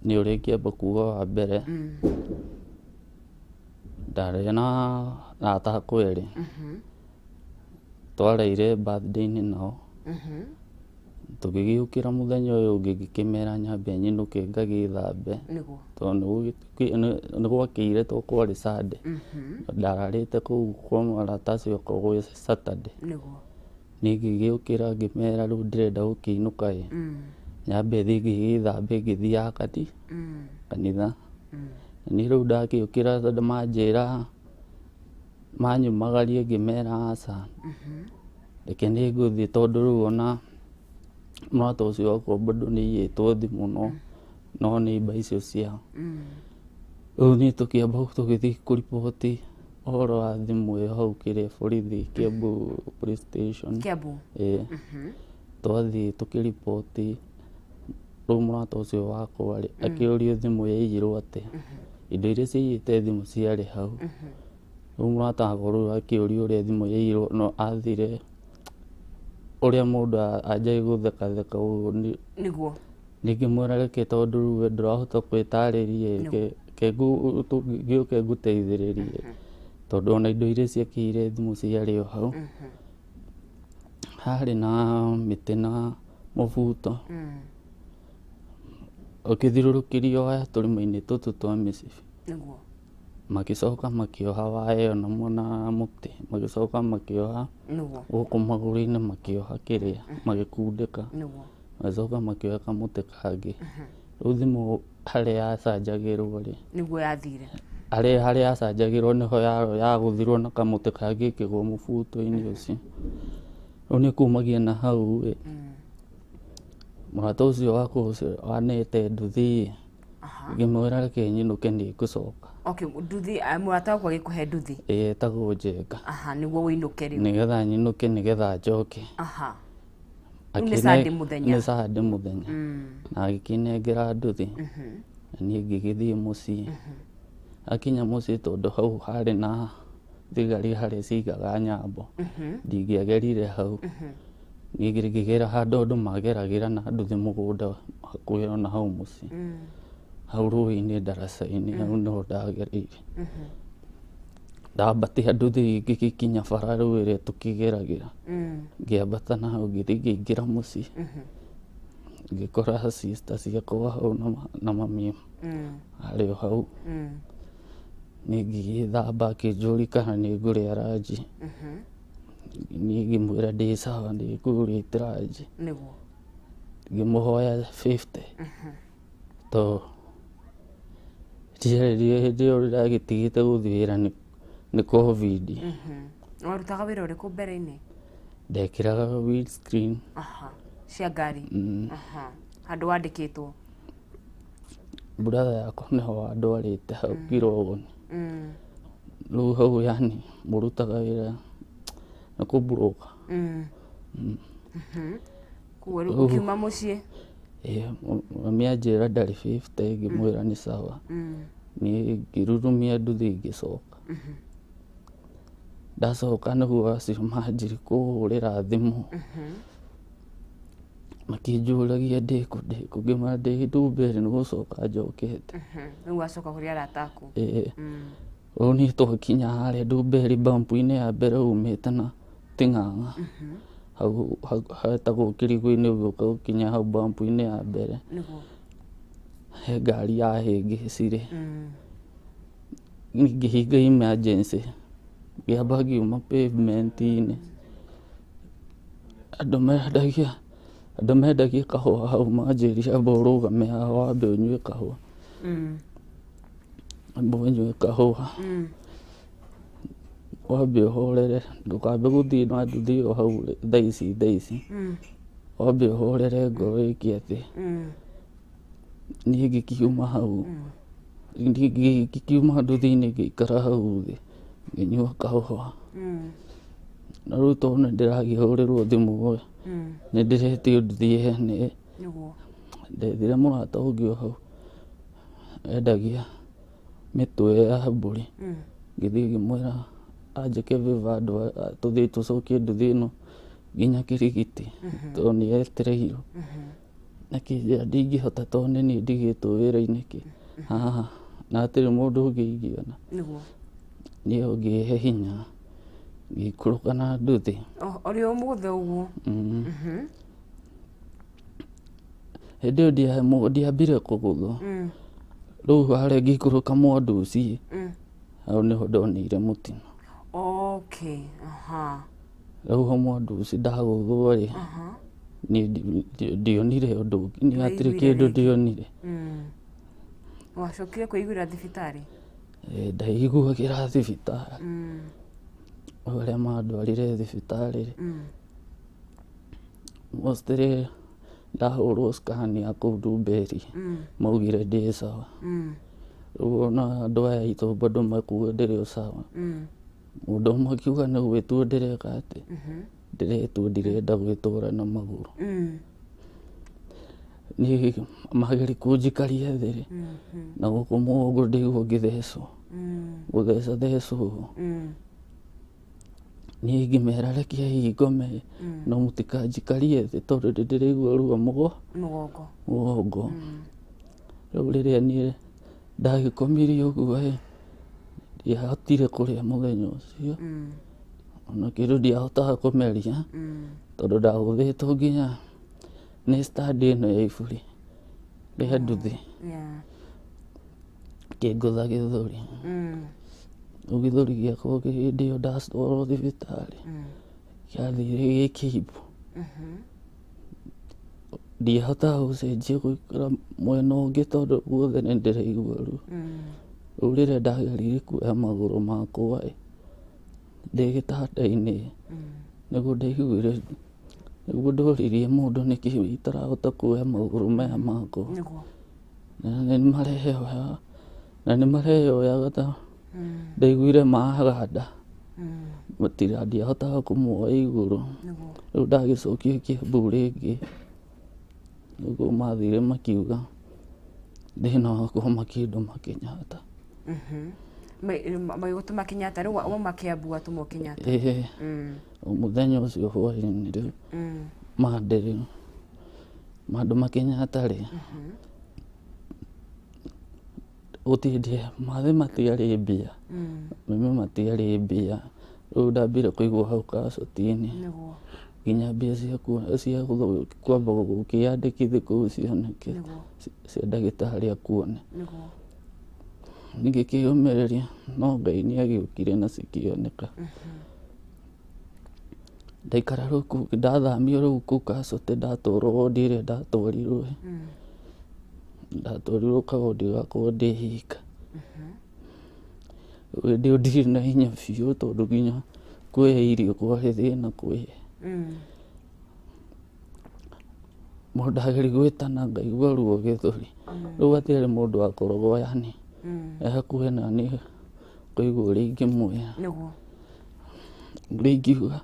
Nĩ ũrĩa ingĩamba kuga wa mbere, ndarĩ na arata akwa erĩ, twaraire birthday-inĩ nao, tũgĩgĩũkĩra mũthenya ũyũ ũngĩ ngĩkĩmera nyambe nyinũke ngagĩthambe. Nĩguo. Tondũ nĩ gwakĩire tondũ kwarĩ Sunday. Ndararĩte kũu kwa arata acio akwa gwĩ Saturday. Nĩguo. Niĩ ngĩgĩũkĩra ngĩmera rĩu ndĩrenda gũkĩinũka ĩ, nyambe thiĩ ngĩgĩthambe ngĩthiaga kanitha. Na niĩ rĩu ndakĩũkĩra tondũ manjĩra manyumagarie ngĩmera aca, reke nĩ ngũthiĩ tondũ rĩu ona mũrata ũcio wakwa bado nĩ aiyĩtwo thimũ no nĩ mba icio ciao. Rĩu niĩ tũkĩamba tũgĩthiĩ kũriboti ũhoro wa thimũ ĩyo hau kĩrĩa borithi, Kiambu Police Station. Kiambu. Ĩĩ. Twathiĩ tũkĩriboti, rĩu mũrata ũcio wakwa rĩ, akĩũrio thimũ yaiyirwo atĩa. Indo iria ciaiyĩte thimũ ciarĩ hau. Rĩu mũrata wakwa rĩu akĩũrio ũrĩa thimũ yaiyirwo no athire ũrĩa mũndũ anjagia gũthekatheka ũguo. Nĩguo. Ningĩmwĩra reke tondũ rĩu we ndũrahota kwĩtarĩria, reke ngĩũke ngũteithĩrĩrie, tondũ ona indo iria ciakĩire thimũ ciarĩ o hau. Harĩ na mĩtĩ na mũbuto, ũkĩthiũrũrũkĩrio waya tũrima-inĩ tũtũ twa mĩcibi. Nĩguo. Magĩcoka makĩoha waya ĩyo na mwena mũtĩ, magĩcoka makĩoha Nĩguo. gũkũ magũrũ-inĩ, makĩoha kĩrĩa, magĩkundĩka. Nĩguo. Magĩcoka makĩoha kamũtĩ kangĩ. Rĩu thimũ harĩa yacanjagĩrwo rĩ, Nĩguo yathire. Harĩa yacanjagĩrwo nĩho yagũthirwo na kamũtĩ kangĩ ĩkĩgwa mũbuto-inĩ ũcio. Rĩu nĩ kumagia na hau ĩ, mũrata ũcio wakwa ũcio wanete nduthi ĩ, ngĩmwĩra reke nyinũke nĩ ngũcoka. Okay, nduthi, mũrata waku agĩkũhe nduthi. Ĩ, etagwo Njenga. Aha, nĩguo ũinũke rĩu. Nĩgetha nyinũke nĩgetha njoke. Aha. Rĩu nĩ Sunday mũthenya. Nĩ Sunday mũthenya. Na agĩkĩnengera nduthi. Na niĩ ngĩgĩthiĩ mũciĩ. Akinya mũciĩ tondũ hau harĩ na thigari harĩa ciaigaga nyambo, ndingĩagerire hau. Niĩ ngĩgera handũ andũ mageragĩra na nduthi mũgũnda hakuhĩ ona hau mũciĩ. Hau rũĩ-inĩ ndaraca-inĩ hau nĩho ndagereire. Ndambatia nduthi ngĩgĩkinya bara rĩu ĩrĩa tũkĩgeragĩra. Ngĩambata na hau ngĩthiĩ ngĩingĩra mũciĩ. Ngĩkora sister ciakwa hau na mami arĩ o hau. Niĩ ngĩgĩthamba akĩnjũria kana nĩ ngũrĩa ranji. Niĩ ngĩmwĩra ndĩ sawa nĩ ngũrĩte ranji. Nĩguo. Ngĩmũhoya 50. To hĩndĩ ĩyo ndagĩtigĩte gũthiĩ wĩra nĩ Covid. Warutaga wĩra ũrĩkũ mbere-inĩ? Ndekĩraga windscreen. Aha. Cia ngari. Aha. Handũ wandĩkĩtwo. Brother yakwa nĩho wandwarĩte hau Kirogoni. Rĩu hau yani mũrutaga wĩra na kũmburoka. Koguo rĩu ũkiuma mũciĩ. Ĩ, mami anjĩra ndarĩ 50, ngĩmwĩra nĩ sawa. Niĩ ngĩrurumia nduthi ngĩcoka. Ndacoka nĩguo acio manjirie kũhũrĩra thimũ. Makĩnjũragia ndĩkũ ndĩkũ, ngĩmera ndĩ Ndumberi nĩ gũcoka njokete. Rĩu wacoka kũrĩ arata aku. Ĩĩ. Rĩu niĩ twakinya harĩa Ndumberi bampu-inĩ ya mbere umĩte na Ting'ang'a, hau hetagwo Kĩrigũ-inĩ ũgĩũka gũkinya hau bampu-inĩ ya mbere. Nĩguo. He ngari yahĩngĩcire. Niĩ ngĩhinga emergency, ngĩamba ngiuma pavement-inĩ. Andũ mendagia kahũa hau manjĩrire amba ũrũgame haha wambe ũnyue kahũa. Amba ũnyue kahũa. Wambe ũhorere ndũkambe gũthiĩ na nduthi ĩyo hau thaa ici thaa ici. Wambe ũhorere ngoro ĩke atĩ. Niĩ ngĩkiuma hau, ngĩkiuma nduthi-inĩ ngĩikara hau thĩ ngĩnyua kahũa. Na rĩu tondũ nĩ ndĩrakĩhũrĩrwo thimũ ĩ, nĩ ndĩretio nduthi ene. Nĩguo. Ndethire mũrata ũngĩ o hau endagia mĩtwe ya mbũri. Ngĩthiĩ ngĩmwĩra anjĩke favour tũthiĩ tũcokie nduthi ĩno nginya Kĩrigiti tondũ nĩ yetereirwo. Akĩnjĩra ndingĩhota tondũ nĩ niĩ ndigĩtwo wĩra-inĩ kĩ haha na hatirĩ mũndũ ũngĩ ingĩona. Nĩguo. Niĩ ũngĩhe hinya ngĩikũrũka na nduthi. Ũrĩ ũmũthĩ ũguo. Hĩndĩ ĩyo ndiambire kũgũthwo. Rĩu harĩa ngĩikũrũka Mwanduci, hau nĩho ndonire mũtino. Okay. Aha. Rĩu ho Mwanduci ndagũthwo rĩ, niĩ ndionire ũndũ ũngĩ, niĩ hatirĩ kĩndũ ndionire. Wacokire kwĩiguĩra thibitarĩ? Ndaiguagĩra thibitarĩ. Arĩa mandwarire thibitarĩ rĩ, mostly ndahũrwo scan ya kũu Ndumberi, maugire ndĩ sawa. Rĩu ona andũ aya aitũ bado makuga ndĩrĩ o sawa. Mũndũ ũmwe akiuga nĩ gwĩtua ndĩreka atĩ, ndĩretua ndirenda gwĩtwara na magũrũ. Niĩ mageria kũnjikaria thĩ rĩ, na gũkũ mũgongo ndaigua ngĩthecwo, gũtheca thecwo. Niĩ ngĩmera rekei ngome, no mũtikanjikarie thĩ tondũ nĩndĩraigua ruo mũgongo. Rĩu rĩrĩa niĩ ndagĩkomire ũguo ĩ, ndiahotire kũrĩa mũthenya ũcio, ona kĩndũ ndiahotaga kũmeria, tondũ ndagũthĩtwo nginya nĩ stand ĩno ya iburi rĩa nduthi, kĩngũtha gĩthũri. Rĩu gĩthũri gĩakwa hĩndĩ ĩyo ndatwarwo thibitarĩ, gĩathire gĩkĩimbo. Ndiahotaga gũcenjia gũikara mwena ũngĩ tondũ guothe nĩ ndĩraigua ruo. Rĩu rĩrĩa ndageririe kuoya magũrũ makwa ĩ, ndĩ gĩtanda-inĩ, nĩguo ndaiguire, nĩguo ndoririe mũndũ nĩkĩ itarahota kuoya magũrũ maya makwa. Na nĩ mareyoya, na nĩ mareyoyaga ta ndaiguire maganda, ndiahotaga kũmoya igũrũ. Rĩu ndagĩcokire Kĩambu rĩngĩ, nĩguo mathire makiuga thĩna wakwa makĩndũma Kenyatta. Magĩgũtũma Kenyatta, rĩu wauma Kĩambu watũmwo Kenyatta. Ĩĩ, mũthenya ũcio hwaĩ-inĩ rĩu mande rĩu mandũma Kenyatta rĩ, gũtirĩ mathĩ matiarĩ mbia, mami matiarĩ mbia. Rĩu ndambire kũigwo hau kacoti-inĩ nginya mbia cia kwamba gũkĩandĩkithia kũu cioneke, cia ndagĩtarĩ akuone. Ngĩkĩũmĩrĩria no Ngai nĩ agĩũkire na cikĩoneka. Ndaikara rĩu kũu, ndathamio rĩu kũu kacoti ndatwarwo wondi ĩrĩa ndatwarirwo, ndatwarirwo kawondi gakwa ndĩ ika. Hĩndĩ ĩyo ndirĩ na hinya biũ tondũ nginya kwĩhe irio kwarĩ thĩna kwĩhe. Mũndũ ndageria gwĩtana ngaigua ruo gĩthũri. Rĩu hatiarĩ mũndũ wakoragwo yani e hakuhĩ naniĩ kũigua ũrĩa ingĩmwĩra. Ũrĩa ingiuga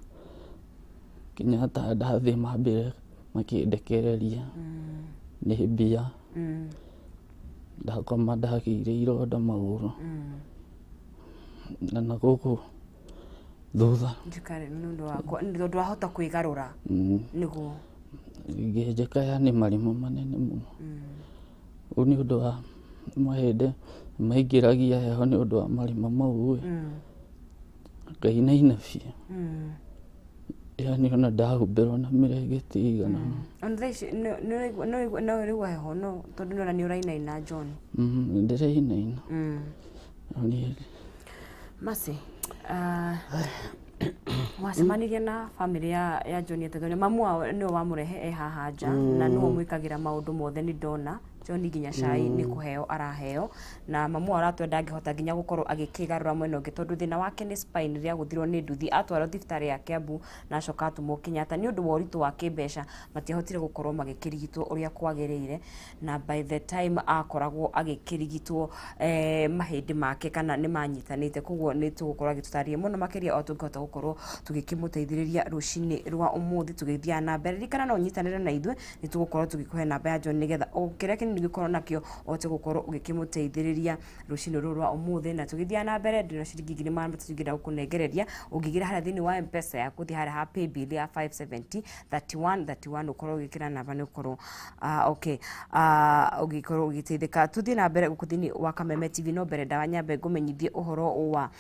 Kenyatta ndathiĩ mambire makĩndekereria nĩ mbia. Ndakoma ndagĩire ironda magũrũ na gũkũ thutha. Tondũ wahota kwĩgarũra. Nĩguo. Ngĩnjĩka yani marimũ manene mũno. Rĩu nĩ ũndũ wa mahĩndĩ maingĩragia heho nĩ ũndũ wa marima mau ĩ, ngainaina biũ. Yani ona ndahumbĩrwo na mĩrengeti ĩigana. Ona thaa ici no ũraigua heho no tondũ nĩũrona nĩ ũrainaina John. Nĩ ndĩrainaina. Mercy, wacemanirie na bamĩrĩ ya John atĩa? Tondũ mamu wao nĩwe wamũrehe e haha nja na nĩwe ũmwĩkagĩra maũndũ mothe nĩ ndona. John nginya cai nĩ kũheo araheo na mamu wao aratwenda ndangĩhota nginya gũkorwo agĩkĩgarũra mwena ũngĩ tondũ thĩna wake nĩ spine rĩrĩa agũthirwo nĩ nduthi atwarwo thibitarĩ ya Kiambu na acoka atũmwo Kenyatta nĩ ũndũ wa ũritũ wa kĩmbeca matiahotire gũkorwo magĩkĩrigitwo ũrĩa kwagĩrĩire na by the time akoragwo agĩkĩrigitwo mahĩndĩ make kana nĩ manyitanĩte koguo nĩ tũgũkorwo agĩtũtarĩria mũno makĩria o tũngĩhota gũkorwo tũgĩkĩmũteithĩrĩria rũcinĩ rwa ũmũthĩ tũgĩthiaga na mbere. Ririkana no ũnyitanĩre na ithuĩ nĩ tũgũkorwo tũgĩkũhe namba ya John nĩgetha o kĩrĩa kĩnini kĩnini ũngĩkorwo nakĩo ũhote gũkorwo ũgĩkĩmũteithĩrĩria rũcinĩ rũrũ rwa ũmũthĩ. Na tũgĩthiaga na mbere, ndĩna ciringi 300 ingĩenda gũkũnengereria. Ũngĩingĩra harĩa thĩinĩ wa M-Pesa yaku, thiĩ harĩa ha paybill ya 570 31 31, ũkorwo ũgĩkĩra namba nĩ ũkorwo okay, ũgĩkorwo ũgĩteithĩka. Tũthiĩ na mbere gũkũ thĩinĩ wa Kameme TV, no mbere ndawa nyambe ngũmenyithie ũhoro wa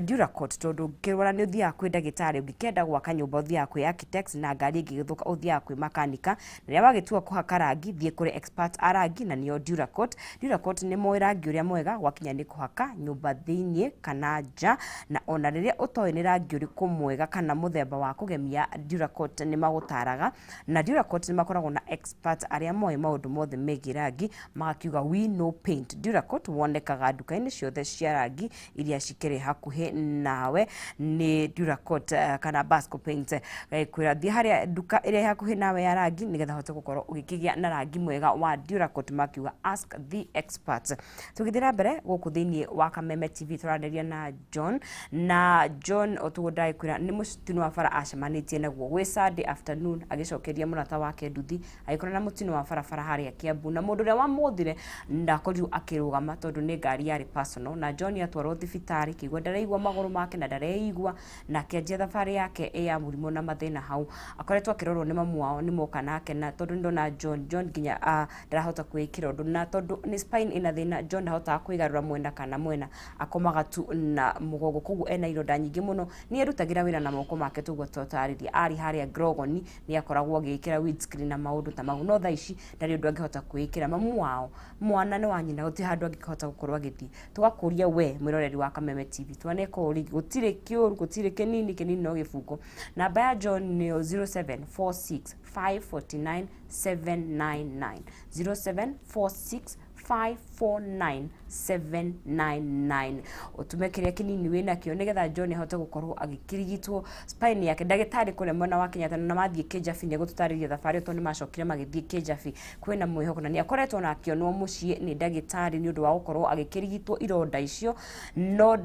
Duracot, tondũ ũngĩrwara nĩ ũthiaga kwĩ ndagĩtarĩ, ũngĩkenda gwaka nyũmba ũthiaga kwĩ architects, na ngari ĩngĩgĩthũka ũthiaga kwĩ makanika. Na rĩrĩa wagĩtua kũhaka rangi, thiĩ kũrĩ expert a rangi, na nĩo Duracot. Duracot nĩ moĩ rangi ũrĩa mwega gwakinya nĩ kũhaka nyũmba thĩinĩ kana nja, na ona rĩrĩa ũtoĩ nĩ rangi ũrĩkũ mwega kana mũthemba wa kũgemia, Duracot nĩ magũtaraga. Na Duracot nĩ makoragwo na expert arĩa moĩ maũndũ mothe megiĩ rangi, magakiuga we know paint. Duracot wonekaga nduka-inĩ ciothe cia rangi iria cikĩrĩ hakuhĩ nawe. Nĩ Duracot kana Basco Paint. Kwĩra thiĩ harĩa nduka ĩrĩa ĩ hakuhĩ nawe ya rangi nĩgetha ũhote gũkorwo ũgĩkĩgĩa na rangi mwega wa Duracot, makiuga ask the experts. Tũgĩthiĩ na mbere gũkũ thĩinĩ wa Kameme TV, tũranĩria na John, na John otuguo ndagĩkwĩra nĩ mũtino wa bara acemanĩtie naguo gwĩ Sunday afternoon, agĩcokeria mũrata wake nduthi, agĩkora na mũtino wa barabara harĩa Kiambu, na mũndũ ũrĩa wamũthire ndakorirwo akĩrũgama tondũ nĩ ngari yarĩ personal. Na John atwarwo thibitarĩ kĩigua ndaraigua magũrũ make na ndareigua, na akĩanjia thabarĩ yake ya mũrimũ na mathĩna. Hau akoretwo akĩrorwo nĩ mamu wao, nĩ moka nake, na tondũ nĩndona John nginya ndarahota kwĩĩkĩra ũndũ, na tondũ nĩ spine ĩna thĩna, John ndahotaga kwĩgarũra mwena kana mwena, akomaga tu na mũgongo, koguo ena ironda nyingĩ mũno. Nĩ erutagĩra wĩra na moko make, tuguo tũtarĩria arĩ harĩa Grogoni nĩ akoragwo agĩĩkĩra windscreen na maũndũ ta mau, no thaa ici ndarĩ ũndũ angĩhota kwĩĩkĩra. Mamu wao, mwana nĩ wa nyina, gũtirĩ handũ angĩhota gũkorwo agĩthiĩ. Tũgakũria we mwĩroreri wa Kameme TV, twaneka ũũ rĩngĩ, gũtirĩ kĩũru, gũtirĩ kĩnini, kĩnini no gĩbungo. Namba ya John nĩyo 0746 549 799, 0746 549 799. Ũtume kĩrĩa kĩnini wĩnakĩo nĩgetha John ahote gũkorwo agĩkĩrigitwo spine yake. Ndagĩtarĩ kũrĩa mwena wa Kenyatta na mathiĩ Kĩjabi nĩ egũtũtarĩria thabarĩ ĩyo, tondũ nĩ macokire magĩthiĩ Kĩjabi, kwĩna mwĩhoko, na nĩ akoretwo na akĩonwo mũciĩ nĩ ndagĩtarĩ nĩ ũndũ wa gũkorwo agĩkĩrigitwo ironda icio, no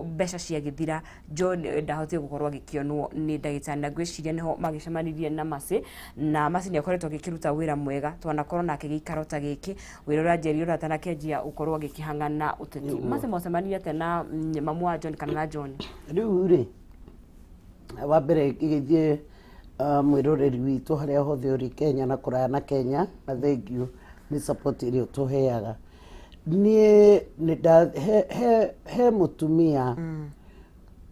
mbeca ciagĩthira, John ndahotire gũkorwo agĩkĩonwo nĩ ndagĩtarĩ. Na ngwĩciria nĩho magĩcemanirie na Mercy, na Mercy nĩ akoretwo agĩkĩruta wĩra mwega, twanakorwo nake gĩikaro ta gĩkĩ, wĩra ũrĩa anjĩrire ũrĩa atanakĩanjia gũkorwo agĩkĩhang'ana ũteti. Mercy, mwacemanirie atĩa na mamu wa John kana na John? Rĩu rĩ, wa mbere ngĩgĩthiĩ, mwĩroreri witũ harĩa hothe ũrĩ Kenya na kũraya na Kenya, na thengiũ nĩ support ĩrĩa ũtũheaga. Niĩ nĩ nda he mũtumia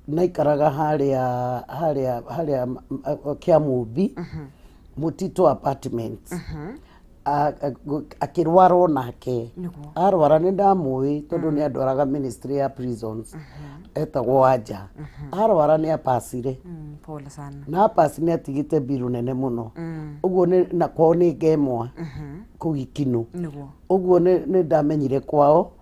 naikaraga harĩa Kĩamũmbi Mũtitũ Apartments, akĩrwara nake. Arwara nĩ ndamũĩ tondũ nĩ andwaraga Ministry ya Prisons, etagwo Wanja. Arwara nĩ apacire. Pole sana. Na apasi nĩ atigĩte mbiru nene mũno. Ũguo na kwao nĩ ngemwa kũu Ikinũ. Ũguo nĩ ndamenyire kwao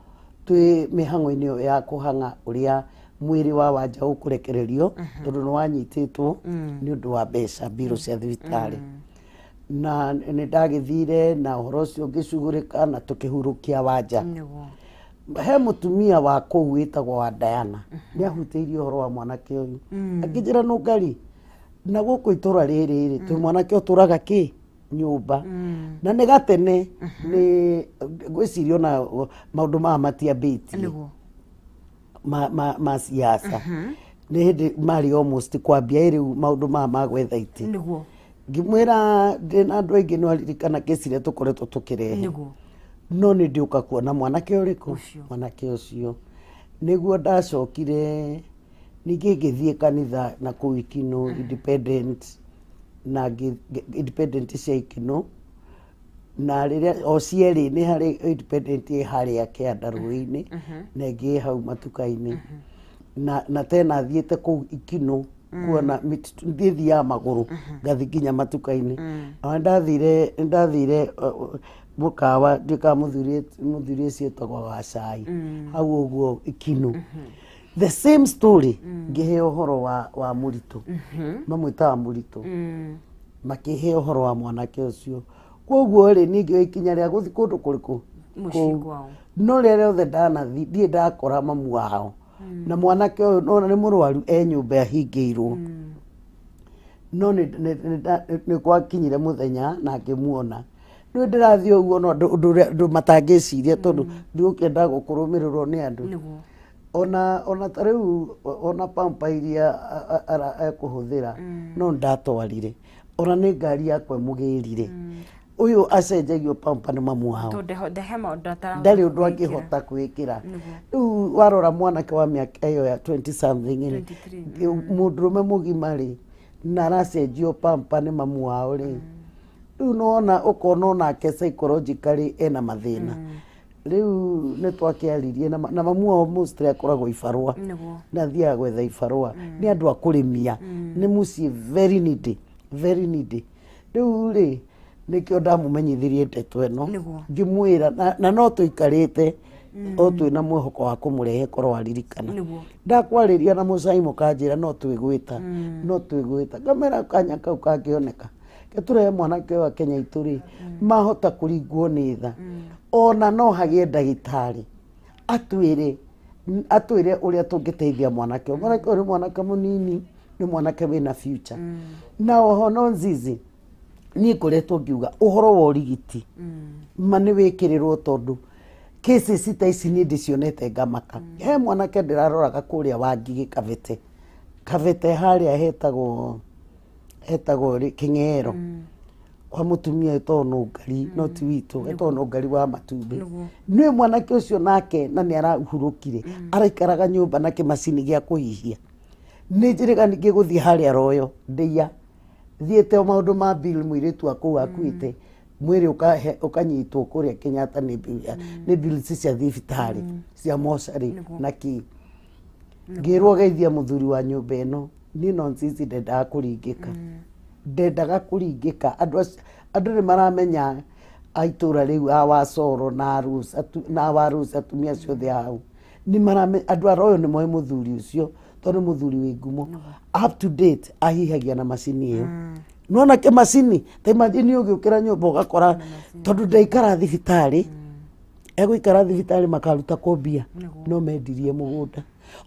twĩ mĩhang'o-inĩ ĩyo ya kũhang'a ũrĩa mwĩrĩ wa Wanja ũkũrekererio, tondũ nĩ wanyitĩtwo nĩ ũndũ wa mbeca mbirũ cia thibitarĩ. Na nĩ ndagĩthire na ũhoro ũcio ngĩcugurĩka na tũkĩhurũkia Wanja. He mũtumia wa kũu wĩtagwo wa Diana nĩ ahutĩirie ũhoro wa mwanake ũyũ, akĩnjĩra nũngari na gũkũ itũra rĩrĩ rĩ twĩ mwanake ũtũraga kĩ nyũmba na nĩ gatene, nĩ ngwĩciria ona maũndũ maya matiambĩtie ma siasa, nĩ hĩndĩ marĩ almost kwambia. Ĩ rĩu maũndũ maya ma gwetha itĩ, ngĩmwĩra ndĩna andũ aingĩ, no aririkana kesi iria tũkoretwo tũkĩrehe, no nĩ ndĩũka kuona mwanake ũrĩkũ. Ũcio. Mwanake ũcio nĩguo ndacokire ningĩ ngĩthiĩ kanitha na kũu Ikinũ Independent, na Independent cia Ikinũ, na rĩrĩa o cierĩ nĩ harĩ Independent ĩ harĩa kĩanda rũĩ-inĩ na ĩngĩ ĩ hau matuka-inĩ, na tena thiĩte kũu Ikinũ kuona mĩtitũ, thiĩ thiaga magũrũ ngathiĩ nginya matuka-inĩ. Ona nĩ ndathire mũkawa ndiũkaga, mũthuri ũcio etagwo wa cai hau ũguo Ikinũ, the same story, ngĩheo ũhoro wa mũritũ, mamwĩtaga mũritũ, makĩhe ũhoro wa mwanake ũcio. Koguo rĩ, niĩ ngĩoya ikinya rĩa gũthiĩ kũndũ kũrĩkũ? Mũciĩ Kũu. Kwao. No rĩrĩa rĩothe ndanathiĩ ndirĩ ndakora mamu wao na mwanake ũyũ, nona nĩ mũrwaru, e nyũmba ahingĩirwo. No nĩ gwakinyire mũthenya na ngĩmuona. Rĩu ndĩrathiĩ ũguo no andũ ũndũ ũrĩa andũ matangĩciria tondũ ndigũkĩenda gũkũrũmĩrĩrwo nĩ andũ. Nĩguo. Ona ta rĩu ona pampa iria ekũhũthĩra no ndatwarire, ona nĩ ngari yakwa ĩmũgĩrire. Ũyũ acenjagio pampa nĩ mamu wao. Tondũ ndehe maũndũ atarahota Ndarĩ ũndũ gwĩkĩra. Angĩhota kwĩkĩra. Nĩguo. Rĩu warora mwanake wa mĩaka ĩyo ya 20 something rĩ, 23. mũndũrũme mũgima rĩ, na aracenjio pampa nĩ mamu wao rĩ, rĩu nĩwona ũkona onake psychologically ena mathĩna. Rĩu nĩ twakĩaririe na mamu wao, mostly akoragwo ibarũa. Nĩguo. Na athiaga gwetha ibarũa, nĩ andũ a kũrĩmia, nĩ mũciĩ very needy, very needy. Rĩu rĩ, nĩkĩo ndamũmenyithirie ndeto ĩno. Nĩguo. Ngĩmwĩra na no tũikarĩte o twĩna mwĩhoko wa kũmũrehe korwo aririkana. Nĩguo. Ndakwarĩria na mũcai mũkanjĩra no twĩgwĩta, no twĩgwĩta ngamera kanya kau kangĩoneka ketũrehe mwanake ũyũ Kenya itũ rĩ, mahota kũringwo nĩ tha, ona no hagĩe ndagĩtarĩ atwĩre ũrĩa tũngĩteithia mwanake ũyũ. Mwanake ũyũ nĩ mwanake mũnini, nĩ mwanake wĩna future. Na oho no nzizi niĩ ngoretwo ngiuga ũhoro wa ũrigiti ma nĩ wĩkĩrĩrwo, tondũ cases ta ici niĩ ndĩcionete ngamaka. He mwanake ndĩraroraga kũrĩa Wangigĩ Kabete, Kabete harĩa hetagwo Kĩng'ero, kwa mũtumia wĩtagwo Nũngari, no ti witũ, etagwo Nũngari wa matumbĩ. Nĩguo. Nĩ mwanake ũcio nake na nĩ arahurũkire, araikaraga nyũmba na kĩmacini gĩa kũhihia. Nĩ njĩrĩga ningĩ gũthiĩ harĩa Royo ndĩia thiĩte o maũndũ ma bill, mũirĩtu wa kũu akuĩte mwĩrĩ ũkanyitwo kũrĩa Kenyatta nĩ bill nĩ bills cia thibitarĩ cia mocarĩ. Nĩguo. Na kĩ ngĩrwo geithia mũthuri wa nyũmba ĩno. Niĩ no nzizi ndendaga kũringĩka, ndendaga kũringĩka. Andũ nĩ maramenya a itũra rĩu, a Wacoro na Rose na wa Rose, atumia acio othe a hau nĩ maramenya. Andũ a Royo nĩ moĩ mũthuri ũcio tondũ nĩ mũthuri wĩ ngumo. Up to date ahihagia na macini ĩyo. Nona kĩmacini ta imagine ũgĩũkĩra nyũmba ũgakora tondũ ndaikara thibitarĩ, egũikara thibitarĩ makaruta kũmbia. Nĩguo. No mendirie mũgũnda.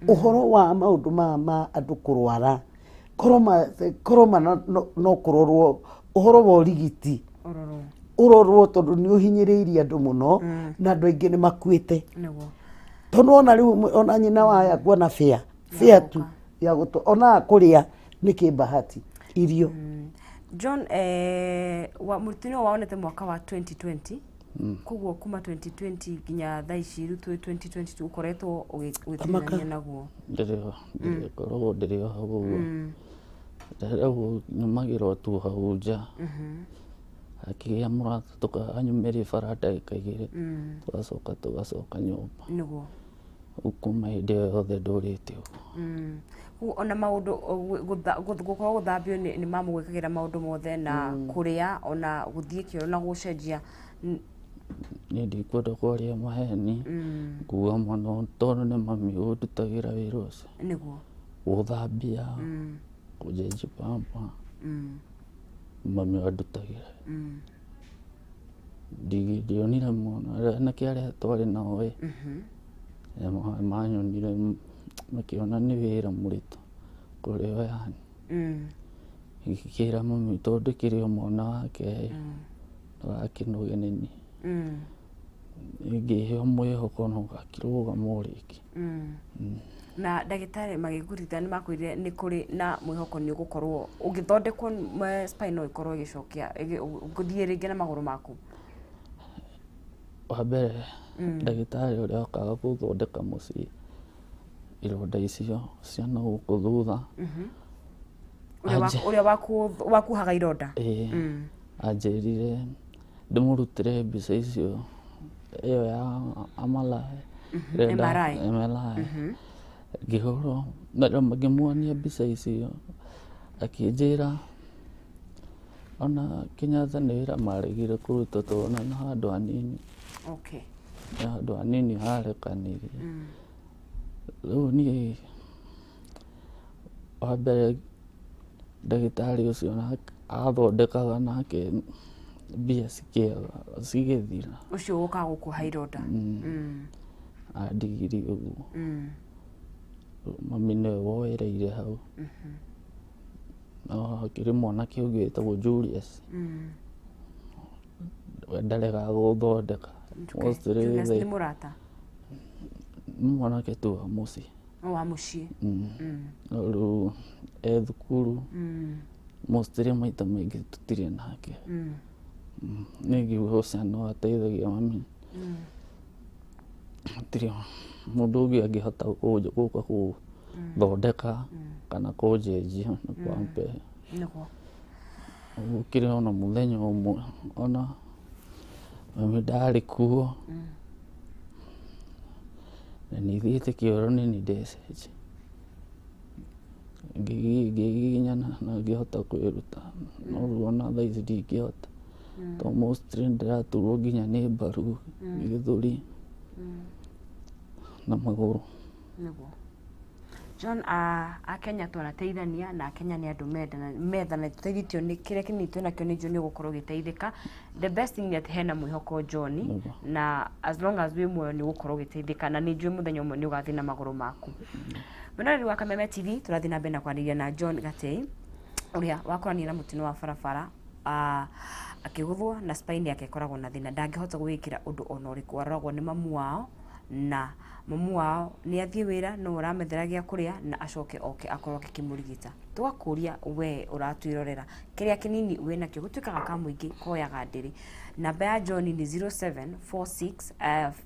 Ũhoro wa maũndũ maya ma andũ kũrwara koroma no kũrorwo ũhoro wa ũrigiti. Ũrorwo. Ũrorwo tondũ nĩ ũhinyĩrĩirie andũ mũno na andũ aingĩ nĩ makuĩte. Nĩguo. Tondũ ona rĩu ona nyina waya kuona bĩa bĩa tu ya gũtũ ona kũrĩa nĩ kĩmbahati irio. John, wa mũtino waonete mwaka wa 2020, koguo kuma 2020 nginya thaa ici rĩu twĩ 2022 ũkoretwo ũgĩtinania naguo. Ndĩrĩ ndĩrĩkoragwo ndĩrĩ o hau ũguo, rĩu nyumagĩra o tu hau nja, akĩgĩa mũrata tũkanyumĩria bara ndagĩka 2, tũgacoka tũgacoka nyũmba. Nĩguo. Rĩu kuma hĩndĩ ĩyo yothe ndũrĩte ũguo. Koguo ona maũndũ gũkorwo gũthambio nĩ mamũgwĩkagĩra maũndũ mothe na kũrĩa ona gũthiĩ kĩoro na gũcenjia. Niĩ ndikwenda kwaria maheni, nguga mũno tondũ nĩ mami ũndutagĩra wĩra ũcio. Nĩguo. Gũthambia, kũnjenji pampa, mami andutagĩra. Ndionire mũno anake arĩa twarĩ nao ĩ manyonire makĩona nĩ wĩra mũritũ kũrĩ o, yani ngĩkĩra mami tondũ ndĩkĩrĩ o mwana wake, ndũgakĩnoge nĩ niĩ. Ngĩheo mwĩhoko no ngakĩrũgama o rĩngĩ. Na ndagĩtarĩ magĩkũrigita nĩ makwĩrire nĩ kũrĩ na mwĩhoko nĩ ũgũkorwo ũgĩthondekwo spine no ĩkorwo ĩgĩcokia gũthiĩ rĩngĩ na magũrũ maku? Wa mbere ndagĩtarĩ ũrĩa okaga gũthondeka mũciĩ ironda icio cia na gũkũ thutha. Ũrĩa ũrĩa wakuhaga ironda? Ĩĩ, anjĩrire ndĩmũrutĩre mbica icio ĩyo ya MRI. MRI. MRI. Ngĩhũrwo na ngĩmuonia mbica icio, akĩnjĩra ona Kenyatta nĩ wĩra maregire kũruta tondũ ona nĩ handũ hanini. Nĩ handũ hanini harekanĩirie. Rĩu niĩ wa mbere ndagĩtarĩ ũcio athondekaga nake mbia cikĩaga cigĩthira. Ũcio ũkaga gũkuoha ironda? Andigirie ũguo. Mami nĩwe woereire hau. No hakĩrĩ mwanake ũngĩ wĩtagwo Julius. We ndaregaga gũthondeka. Okay. Mostly Julius thaa- nĩ mũrata nĩ mwanake tu wa mũciĩ. O wa mũciĩ. No rĩu e thukuru mostly maita maingĩ tũtirĩ nake. Niĩ ngiuga ũcio no ateithagia mami. Gũtirĩ mũndũ ũngĩ angĩhota gũka gũthondeka kana kũnjenjia nĩ kwambe. Nĩguo. Gũkĩrĩ ona mũthenya ũmwe ona mami ndarĩ kuo na nĩ thiĩte kĩoro nĩ niĩ ndecenjia. Ngĩgiginyana na ngĩhota kwĩruta no rĩu ona thaa ici ndingĩhota tondũ mostly ndĩraturwo nginya nĩ mbaru, gĩthũri na magũrũ. Nĩguo. John, Akenya twanateithania na Akenya nĩ andũ methana tũteithĩtio nĩ kĩrĩa kĩnini twĩnakĩo nĩ njũĩ nĩ ũgũkorwo ũgĩteithĩka. The best thing nĩ atĩ hena mwĩhoko John, Nĩguo. na as long as wĩ muoyo nĩ ũgũkorwo ũgĩteithĩka na nĩ njũĩ mũthenya ũmwe nĩ ũgathiĩ na magũrũ maku. Mwĩroreri wa Kameme TV, tũrathiĩ na mbere na kwaranĩria na John Gatei ũrĩa wakoranire na mũtino wa barabara, akĩgũthwo na spine yake ĩkoragwo na thĩna, ndangĩhota gwĩkĩra ũndũ ona ũrĩkũ, aroragwo nĩ mamu wao na mamu wao nĩ athiĩ wĩra no ũramethera gĩa kũrĩa na acoke oke akorwo akĩmũrigita. Tũgakũria we ũratwĩrorera kĩrĩa kĩnini wĩnakĩo gũtuĩkaga ka mũingĩ koyaga ndĩrĩ. Namba ya John nĩ 0746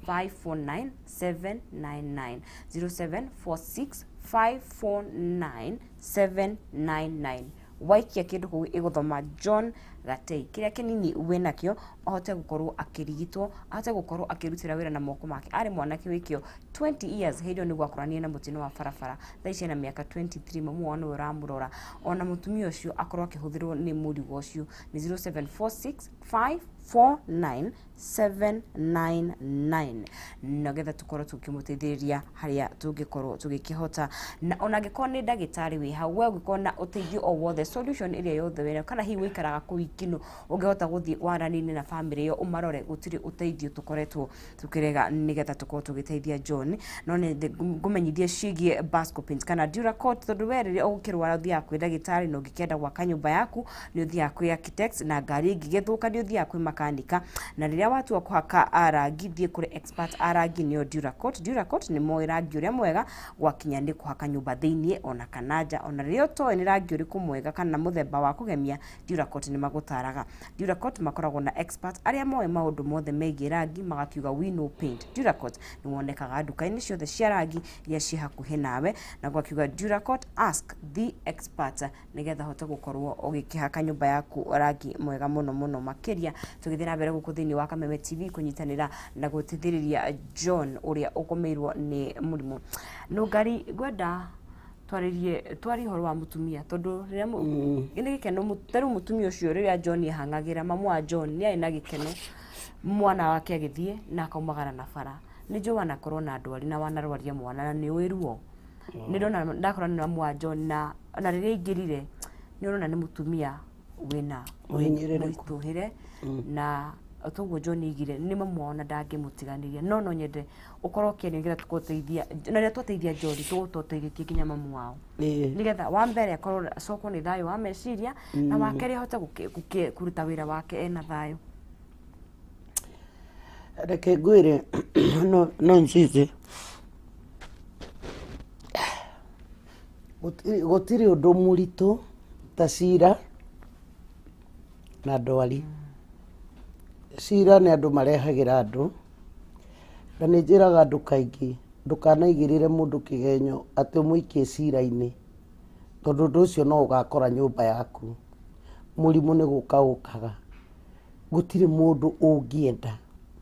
549 799, 0746 549 799. Waikia kĩndũ kũu ĩgũthoma John Gatei, kĩrĩa kĩnini wĩnakĩo ahote gũkorwo akĩrigitwo, ahote gũkorwo akĩrutĩra wĩra na moko make. Arĩ mwanake wĩkĩo 20 years hĩndĩ ĩyo nĩguo akoranire na mũtino wa barabara. Thaa ici ena mĩaka 23, mamu wao nĩwe ũramũrora. Ona mũtumia ũcio akorwo akĩhũthĩrwo nĩ mũrigo ũcio. Nĩ 0746 549 799, nĩgetha tũkorwo tũkĩmũteithĩrĩria harĩa tũngĩkorwo tũgĩkĩhota. Na ona angĩkorwo nĩ ndagĩtarĩ wĩ hau, we ũngĩkorwo na ũteithio o wothe, solution ĩrĩa yothe wĩnayo, kana hihi ũikaraga kũu Ikinũ, ũngĩhota gũthiĩ waranĩrie na bamĩrĩ ĩyo ũmarore, gũtirĩ ũteithio tũkoretwo tũkĩrega nĩgetha tũkorwo tũgĩteithia John. No nĩ ngũmenyithie ciĩgiĩ Basco Paints kana Duracot, tondũ we rĩrĩa ũgũkĩrwara ũthiaga kwĩ ndagĩtarĩ, na ũngĩkĩenda gwaka nyũmba yaku nĩ ũthiaga kwĩ architects, na ngari ĩngĩgĩthũka nĩ ũthiaga kwĩ makanika, na rĩrĩa watua kũhaka rangi thiĩ kũrĩ expert a rangi nĩo Duracot. Duracot nĩ moĩ rangi ũrĩa mwega gwakinya nĩ kũhaka nyũmba thĩiniĩ ona kana nja, ona rĩrĩa ũtoĩ nĩ rangi ũrĩkũ mwega kana mũthemba wa kũgemia, Duracot nĩ magũtaraga. Duracot makoragwo na expert arĩa moĩ maũndũ mothe megiĩ rangi, magakiuga we know paint. Duracot nĩ wonekaga nduka-inĩ ciothe cia rangi iria ciĩ hakuhĩ nawe, na gwakiuga Duracot, ask the expert, nĩgetha hote gũkorwo ũgĩkĩhaka nyũmba yaku rangi mwega mũno mũno makĩria. Tũgĩthiĩ na mbere gũkũ thĩinĩ wa Kameme TV kũnyitanĩra na gũteithĩrĩria John ũrĩa ũgũmĩirwo nĩ mũrimũ. Nũngari, ngwenda twarĩrie twarie ũhoro wa mũtumia, tondũ rĩrĩa nĩ gĩkeno ta rĩu mũtumia ũcio rĩrĩa John ahang'agĩra, mamu wa John nĩ arĩ na gĩkeno mwana wake agĩthiĩ na akaumagara na bara. Nĩ njũĩ wanakorwo na ndwari na wanarwaria mwana na nĩ ũĩ ruo. Nĩ ndona ndakora nĩ mamu wa John, na ona rĩrĩa aingĩrire nĩ ũrona nĩ mũtumia wĩna Mũhinyĩrĩrĩku. mũritũhĩre, na toguo John aigire nĩ mamu wao na ndangĩmũtiganĩria. No no nyende ũkorwo ũkĩaria nĩgetha tũgũteithia, na rĩrĩa twateithia John tũgũteithĩtie nginya mamu wao, nĩgetha wa mbere akorwo acokwo nĩ thayũ wa meciria, na wa kerĩ ahote kũruta wĩra wake ena thayũ. Reke ngwĩre, no no njithi gũtirĩ ũndũ mũritũ ta cira na ndwari. Cira nĩ andũ marehagĩra andũ, na nĩ njĩraga andũ kaingĩ ndũkanaigĩrĩre mũndũ kĩgenyo atĩ ũmũikie cira-inĩ, tondũ ũndũ ũcio no ũgakora nyũmba yaku. Mũrimũ nĩ gũka ũkaga, gũtirĩ mũndũ ũngĩenda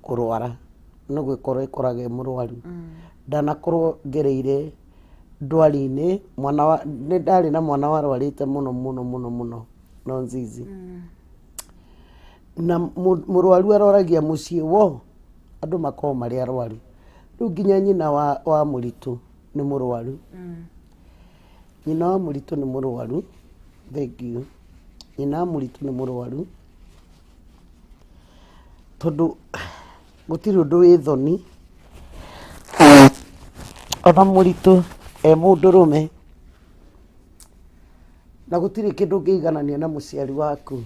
kũrwara, no gwĩkora ĩkoraga ĩ mũrwaru. Ndanakorwo ngereire ndwari-inĩ, mwana wa nĩ ndarĩ na mwana warwarĩte mũno mũno mũno mũno no nzizi, na mũrwaru aroragia mũciĩ wo andũ makorwo marĩ arwaru. Rĩu nginya nyina wa mũritũ nĩ mũrwaru, nyina wa mũritũ nĩ mũrwaru, thank you, nyina wa mũritũ nĩ mũrwaru, tondũ gũtirĩ ũndũ wĩ thoni ona mũritũ e mũndũrũme, na gũtirĩ kĩndũ ũngĩiganania na mũciari waku.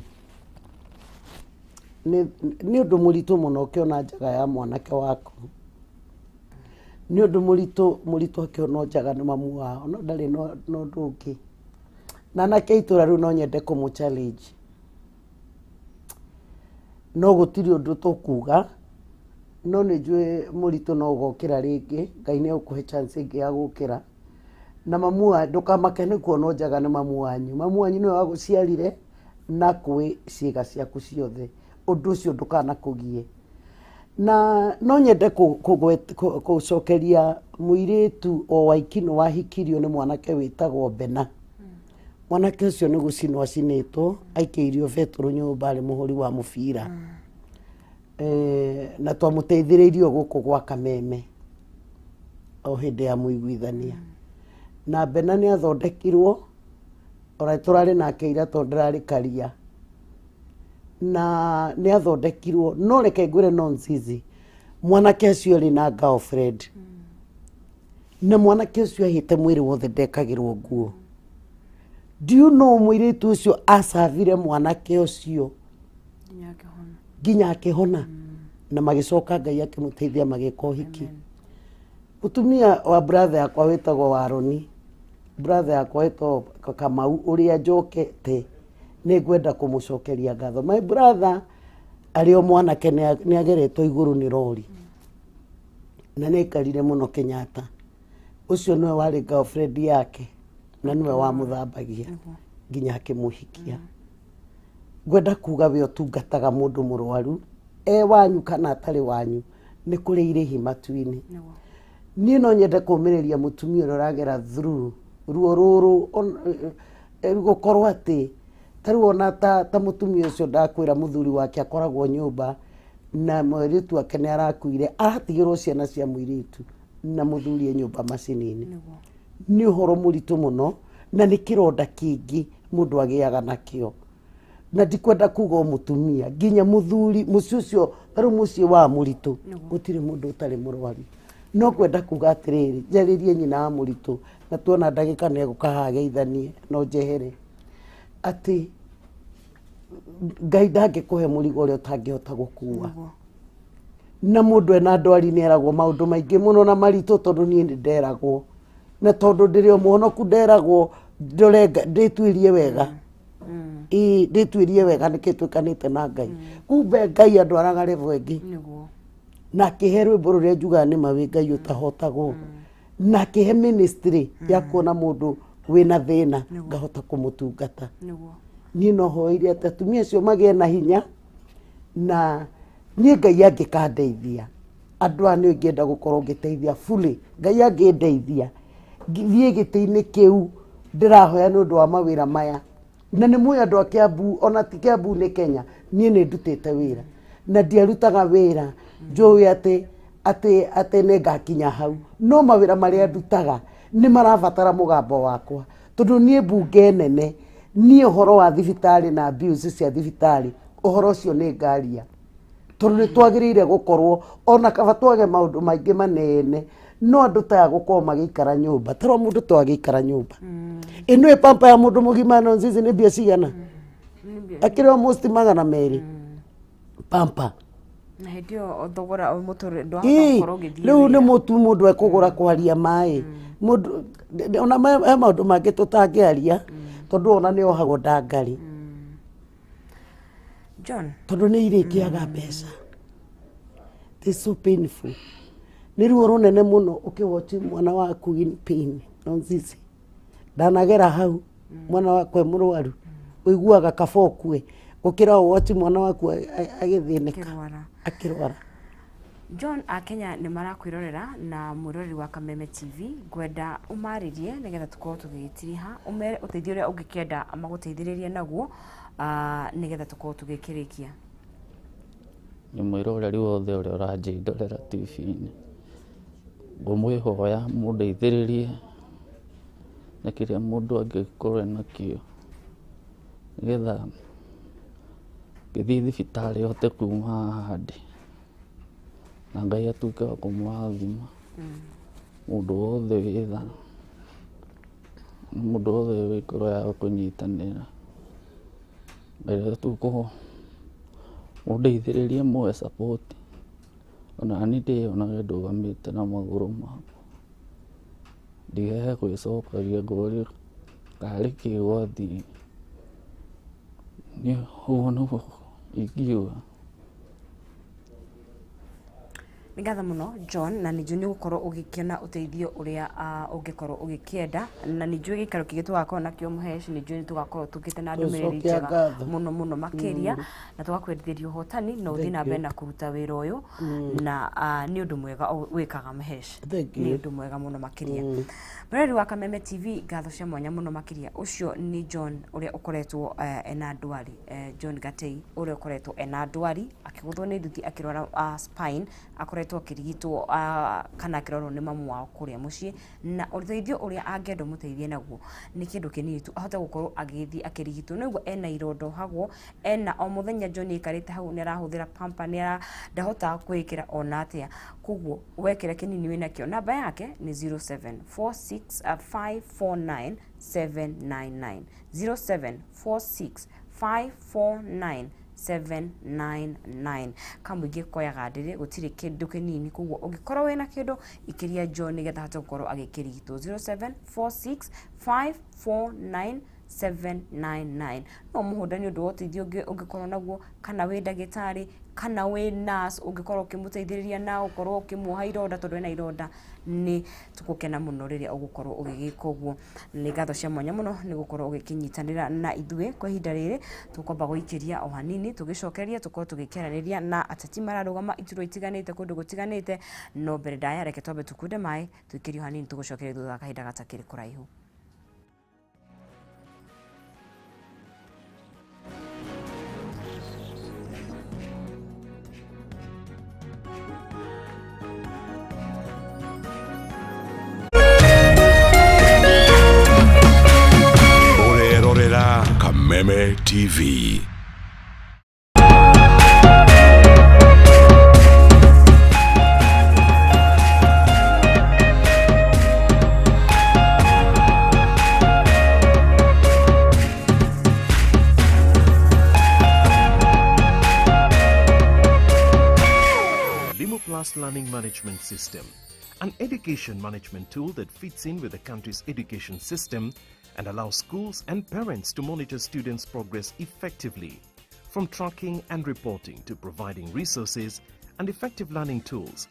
Nĩ ũndũ mũritũ mũno ũkĩona njaga ya mwanake waku. Nĩ ũndũ mũritũ mũritũ akĩona njaga nĩ mamu wao, no ndarĩ na ũndũ ũngĩ. Na anake a itũra rĩu no nyende kũmũ challenge. No gũtirĩ ũndũ tũkuga, no nĩ njũĩ mũritũ no ũgokĩra rĩngĩ, Ngai nĩ egũkũhe chance ĩngĩ ya gũkĩra. Na mamu wa ndũkamake nĩ kuona njaga nĩ mamu wanyu. Mamu wanyu nĩwe wagũciarire na kũĩ ciĩga ciaku ciothe. Ũndũ ũcio ndũkanakũgie. Na no nyende gũcokeria mũirĩtu o wa Ikinũ wahikirio nĩ mwanake wĩtagwo Bena. Mwanake ũcio nĩ gũcinwo acinĩtwo, aikĩirio betũrũ nyũmba arĩ mũhũri wa mũbira. Na twamũteithĩrĩirie o gũkũ gwa Kameme o hĩndĩ ya mũiguithania. Na Bena nĩ athondekirwo, ona tũrarĩ nake ira tondũ ndĩrarĩ Karia. Na nĩ athondekirwo, no reke ngwĩre no Nzizi, mwanake ũcio arĩ na girlfriend. Na mwanake ũcio ahĩte mwĩrĩ wothe ndekagĩrwo nguo. Do you know mũirĩtu ũcio acavire mwanake ũcio nginya akĩhona. Nginya akĩhona, na magĩcoka Ngai akĩmũteithia magĩka ũhiki. Mũtumia wa brother yakwa wĩtagwo Waroni, brother yakwa wĩtagwo Kamau ũrĩa njokete, nĩ ngwenda kũmũcokeria ngatho. My brother arĩ o mwanake nĩ ageretwo igũrũ nĩ rori na nĩ aikarire mũno Kenyatta. Ũcio nĩwe warĩ girlfriend yake na nĩwe wamũthambagia nginya akĩmũhikia. Ngwenda kuga we ũtungataga mũndũ mũrwaru e wanyu kana atarĩ wanyu, nĩ kũrĩ irĩhi matu-inĩ. Niĩ no nyende kũmĩrĩria mũtumia ũrĩa ũragera through ruo rũrũ gũkorwo atĩ ta rĩu ona ta mũtumia ũcio ndakwĩra mũthuri wake akoragwo nyũmba na mũirĩtu wake nĩ arakuire, aratigĩrwo ciana cia mũirĩtu na mũthuri e nyũmba macini-inĩ. Nĩ ũhoro mũritũ mũno na nĩ kĩronda kĩngĩ mũndũ agĩaga nakĩo. Na ndikwenda kuga o mũtumia, nginya mũthuri, mũciĩ ũcio, ta rĩu mũciĩ wa mũritũ, gũtirĩ mũndũ ũtarĩ mũrwaru. No ngwenda kuga atĩrĩrĩ, njarĩrie nyina wa mũritũ, na tuona ndagĩka nĩ egũka haha ageithanie, no njehere. Atĩ Ngai ndangĩkũhe mũrigo ũrĩa ũtangĩhota gũkua. Na mũndũ ena ndwari nĩ eragwo maũndũ maingĩ mũno na maritũ, tondũ niĩ nĩ nderagwo. Na tondũ ndĩrĩ o mũhonoku nderagwo ndore ndĩtuĩrie wega. Ĩĩ, ndĩtuĩrie wega nĩkĩ twĩkanĩte na Ngai. Kumbe Ngai andwaraga level ĩngĩ. Na akĩhe rwĩmbo rũrĩa njugaga nĩ ma wĩ Ngai ũtahotagwo. Na akĩhe ministry ya kuona mũndũ wĩna thĩna ngahota kũmũtungata. Niĩ no hoeire atĩ atumia acio magĩe na hinya, na niĩ Ngai angĩkandeithia, andũ aya nĩo ingĩenda gũkorwo ngĩteithia fully. Ngai angĩndeithia thiĩ gĩtĩ-inĩ kĩu ndĩrahoya nĩ ũndũ wa mawĩra maya. Na nĩ mũĩ andũ a Kiambu, ona ti Kiambu nĩ Kenya, niĩ nĩ ndutĩte wĩra na ndiarutaga wĩra njũĩ atĩ nĩ ngakinya hau, no mawĩra marĩa ndutaga nĩ marabatara mũgambo wakwa, tondũ niĩ mbunge nene, niĩ ũhoro wa thibitarĩ na bills cia thibitarĩ, ũhoro ũcio nĩ ngaria, tondũ nĩ twagĩrĩire gũkorwo ona kaba twage maũndũ maingĩ manene, no andũ taya gũkorwo magĩikara nyũmba, tarwo mũndũ to agĩikara nyũmba ĩno ĩ pampa ya mũndũ mũgima no nzizi nĩ mbia cigana, akĩrĩ almost 200 pampa. Na hĩndĩ ĩyo thogora mũtũrĩre ndwahota gũkorwo ũgĩthiĩ rĩu nĩ wĩra. Mũtu mũndũ ekũgũra kwaria maĩ mũndũ ona he maũndũ mangĩ tũtangĩaria, tondũ ona nĩ ohagwo ndangari. John. Tondũ nĩ irĩkĩaga mbeca. It is so painful, nĩ ruo rũnene mũno ũkĩwochi mwana waku in pain. No nzizi ndanagera hau mwana wakwa e mũrwaru, ũiguaga kaba ũkue gũkĩra ũwochi mwana waku agĩthĩnĩka. Akĩrwara. Akĩrwara. John, akenya nĩ marakwĩrorera na mwĩroreri wa Kameme TV, ngwenda ũmarĩrie nĩgetha tũkorwo tũgĩgĩtiriha, ũmere ũteithio ũrĩa ũngĩkĩenda magũteithĩrĩrie naguo, nĩgetha tũkorwo tũgĩkĩrĩkia. Nĩ mwĩroreri wothe ũrĩa ũranjĩndorera TV-inĩ, ngũmwĩhoya mũndeithĩrĩrie na kĩrĩa mũndũ angĩkorwo enakĩo, nĩgetha ngĩthiĩ thibitarĩ hote kuma haha ndĩ, na Ngai atuĩke wa kũmũrathima mũndũ wothe wĩ tha na mũndũ wothe wĩ ngoro ya kũnyitanĩra. Ngai atuĩke Mũndeithĩrĩrie mũhe support ona niĩ ndĩyonage ndũgamĩte na magũrũ makwa, ndigage gwĩcokagia ngorio karĩ kĩ gwathiĩ. Niĩ ũguo nĩguo ingiuga. Nĩ ngatho mũno John, na nĩ njũĩ nĩ ũgũkorwo ũgĩkĩona ũteithio ũrĩa ũngĩkorwo ũgĩkĩenda, na nĩ njũĩ gĩikaro kĩngĩ tũgakorwo nakĩo Mũhesh, nĩ njũĩ nĩ tũgakorwo tũkĩte na ndũmĩrĩri Tũcokia njega ngatho. mũno mũno makĩria, na tũgakwendithĩria ũhotani na ũthiĩ na mbere na kũruta wĩra ũyũ, na nĩ ũndũ mwega wĩkaga Mũhesh, Thank nĩ you. ũndũ mwega mũno makĩria. Mũreri wa Kameme TV, ngatho cia mwanya mũno makĩria. Ũcio nĩ John ũrĩa ũkoretwo ena ndwari, John Gatei ũrĩa ũkoretwo ena ndwari akĩgũthwo nĩ nduthi akĩrwara spine, akoretwo akĩrigitwo kana akĩrorwo nĩ mamu wao kũrĩa mũciĩ, na ũteithio ũrĩa angĩenda ũmũteithie naguo nĩ kĩndũ kĩnini tu ahote gũkorwo agĩthiĩ akĩrigitwo. Nĩguo ena ironda ohagwo ena o mũthenya John aikarĩte hau nĩ arahũthĩra pamper, nĩ ara ndahotaga kwĩĩkĩra ona atĩa, koguo wekĩra kĩnini wĩnakĩo. Namba yake nĩ 0746 549 799, 0746 549 799. Kamũingĩ koyaga ndĩrĩ gũtirĩ kĩndũ kĩnini, koguo ũngĩkorwo wĩna kĩndũ ikĩria John nĩgetha ahote gũkorwo agĩkĩrigitwo. 0746 549 799. No mũhũnda nĩ ũndũ wa ũteithio ũngĩkorwo naguo, kana wĩ ndagĩtarĩ kana wĩ nurse ũngĩkorwo ũkĩmũteithĩrĩria na ũkorwo ũkĩmuoha ironda tondũ ena ironda, nĩ tũgũkena mũno rĩrĩa ũgũkorwo ũgĩgĩka ũguo. Nĩ ngatho cia mwanya mũno nĩ gũkorwo ũgĩkĩnyitanĩra na ithuĩ kwa ihinda rĩrĩ. Tũkwamba gũikĩria o hanini, tũgĩcokeria tũkorwo tũgĩkĩaranĩria na ateti mararũgama iturwa itiganĩte kũndũ gũtiganĩte, no mbere ndaya reke twambe tũkunde maĩ tũikĩrie o hanini, tũgũcokeria thutha wa kahinda gatakĩrĩ kũraihu. Ũrerorera Kameme TV. Limo Plus Learning Management System, an education management tool that fits in with the country's education system and allows schools and parents to monitor students' progress effectively. From tracking and reporting to providing resources and effective learning tools,